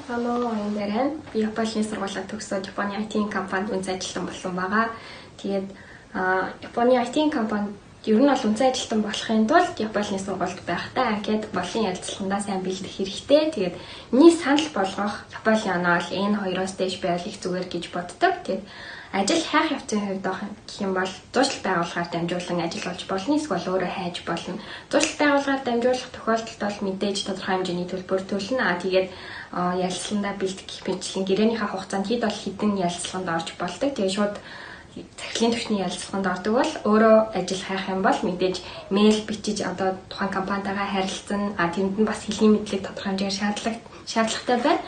Hello, I'm Darren. Би Японы сургуулиа төгсөөд Японы IT компанид үнэт ажилтан болсон байгаа. Тэгээд Японы IT компанид ер нь бол үнэт ажилтан болохын тулд Японы сургуульд байхдаа анкет болон ярилцлагандаа сайн бэлдэх хэрэгтэй. Тэгээд миний санал болгох Японы оноо бол N2-оос дээш байвал их зүгээр гэж боддог. Тэгээд ажил хайх явцын хувьд гэх юм бол зуршил байгууллагаар дамжуулан ажил олж болно, эсвэл өөрөө хайж болно. Зуршил байгууллагаар дамжуулах тохиолдолд бол мэдээж тодорхой хэмжээний төлбөр төлнө. Тэгээд ярилцлагандаа бэлтгэх гэх мэтчлэн гэрээнийхээ хугацаанд хэд бол хэдэн ярилцлаганд орж болдог. Тэгээд шууд захирлын түвшний ярилцлаганд ордог бол өөрөө ажил хайх юм бол мэдээж мэйл бичиж одоо тухайн компанитайгаа харилцан, тэнд нь бас хэлний мэдлэг тодорхой хэмжээгээр шаардлагатай байна.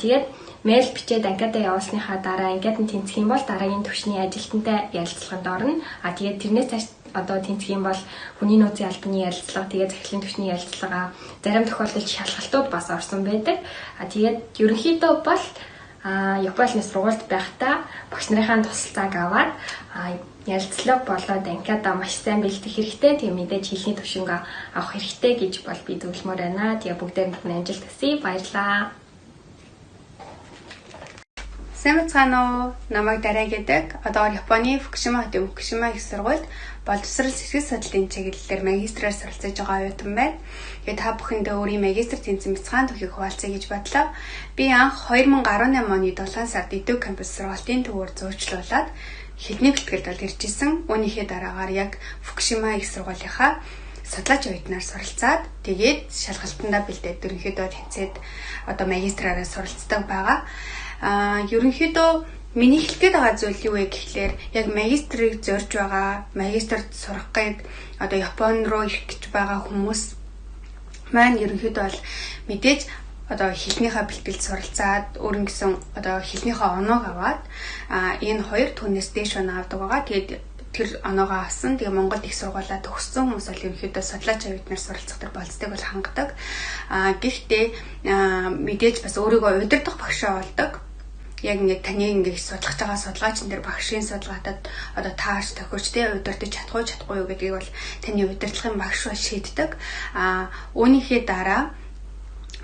Тэгээд мэйл бичээд анкетаа явуулсныхаа дараа анкет нь тэнцэх юм бол дараагийн түвшний ажилтнтай ярилцлаганд орно. Тэгээд тэрнээс цааш одоо тэнцэх юм бол хүний нөөцийн албаны ярилцлага, тэгээд захирлын түвшний ярилцлага, зарим тохиолдолд шалгалтууд бас орсон байдаг. Тэгээд ерөнхийдөө бол Японы сургуульд байхдаа багш нарынхаа тусалцааг аваад ярилцлага болоод анкетаа маш сайн бэлтгэх хэрэгтэй. Тэгээ мэдээж хэлний төвшөнгөө авах хэрэгтэй гэж бол би зөвлөмөр байна. Тэгээ бүгдээрэнд нь амжилт хүсье. Баярлалаа. Сайн байцгаана уу? Намайг Дарай гэдэг. Одоо Японы Фукушима хотын Фукушима их сургуульд боловсрол сэтгэл судлалын чиглэлээр магистраар суралцж байгаа оюутан байна. Тэгээд та бүхэндээ өөрийн магистр тэнцэн бяцхан түүхийг хуваалцъя гэж бодлоо. Би анх 2018 оны 7 сард Идэв кампус сургуулийн төвөөр зуучлуулад хэлний бэлтгэлд бол ирж исэн. Үүнийхээ дараагаар яг Фукушима их сургуулийнхаа судлаач оюутнаар суралцаад, тэгээд шалгалтандаа бэлдээд ерөнхийдөө тэнцээд одоо магистраараа суралцдаг байгаа. Ерөнхийдөө миний хэлэх гээд байгаа зүйл юу вэ гэхлээр яг магистрыг зорж байгаа, магистрт сурах гээд одоо Япон руу ирэх гэж байгаа хүмүүс маань ерөнхийдөө бол мэдээж одоо хэлнийхээ бэлтгэлд суралцаад, өөр ингэсэн одоо хэлнийхээ оноог аваад, энэ хоёр түүнээс дээш оноо авдаг байгаа. Тэгээд тэр оноогоо авсан. Тэгээ Монголд их сургуулаа төгссөн хүмүүс бол ерөнхийдөө судлаач оюутнаар суралцах тэр болцдог бол хангадаг. Гэхдээ мэдээж бас өөрийгөө удирдах багшаа болдог. Яг ингээд таны ингээд судлах байгаа судалгаачин дээр багшийн судалгаатад одоо таарч тохирч тэ удирдах чадах уу, чадахгүй юу гэдгийг бол таны удирдлагын багш бол шийддэг. Үүнийхээ дараа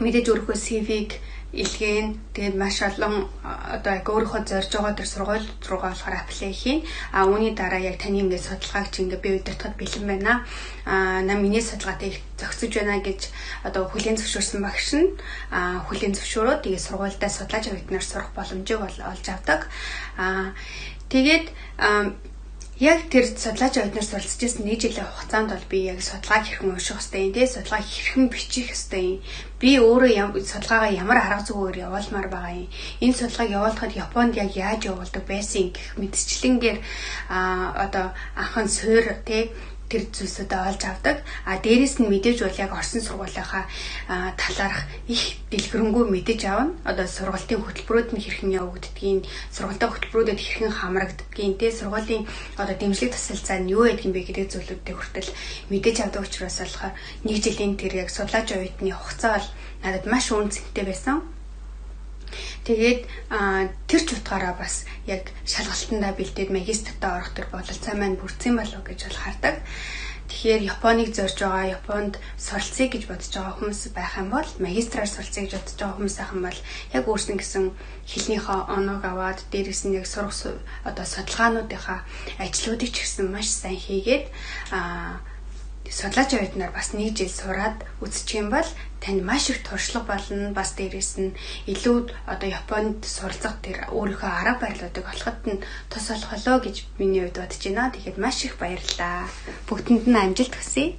мэдээж өөрийнхөө CV-г илгээн, тэгээд маш олон одоо яг өөрийнхөө зорж байгаа тэр сургууль руугаа болохоор apply хийн. Үүний дараа яг таны ингээд судалгааг чи ингээд би удирдахад бэлэн байна. Нам миний судалгаатай их зохицож байна гэж одоо хүлээн зөвшөөрсөн багш нь хүлээн зөвшөөрөөд тэгээд сургуульдаа судлаач оюутнаар сурах боломжийг бол олж авдаг. Тэгээд яг тэр судлаач оюутнаар суралцж байсан нэг жилийн хугацаанд бол би яг судалгааг хэрхэн унших ёстой юм, тэ судалгааг хэрхэн бичих ёстой юм. Би өөрөө судалгаагаа ямар арга зүгээр явуулмаар байгаа юм. Энэ судалгааг явуулахад Японд яг яаж явуулдаг байсан гэх мэтчлэнгээр одоо анхан суур тэ тэр зүйлсүүдээ олж авдаг. Дээрэс нь мэдээж бол яг орсон сургуулийнхаа талаарх их дэлгэрэнгүй мэдэж авна. Одоо сургалтын хөтөлбөрүүд нь хэрхэн явагддгийг, сургалтын хөтөлбөрүүдэд хэрхэн хамрагддгийг, тэ сургуулийн одоо дэмжлэг тусалцаа нь юу байдгийг бэ гэдэг зүйлүүдийг хүртэл мэдэж авдаг учраас болохоор нэг жилийн тэр яг судлаач оюутны хугацаа бол надад маш үн цэнтэй байсан. Тэгээд тэр ч утгаараа бас яг шалгалтандаа бэлдээд магистртаа орох тэр бололцоо маань бүрдсэн болов гэж бол хардаг. Тэгэхээр Японыг зорж байгаа, Японд суралцъя гэж бодож байгаа хүмүүс байх юм бол, магистраар суралцъя гэж бодож байгаа хүмүүс байх юм бол яг өөрсөн гэсэн хэлнийхээ оноог аваад, дээрээс нь яг сурах одоо судалгаануудынхаа ажлуудыг ч гэсэн маш сайн хийгээд, судлаач оюутнаар бас нэг жил сураад үзчих юм бол танд маш их туршлага болно. Бас дээрээс нь илүү одоо Японд суралцах тэр өөрийнхөө арга барилуудыг олоход нь тус болох болоо гэж миний хувьд бодож байна. Тэгэхээр маш их баярлалаа. Бүгдэнд нь амжилт хүсье.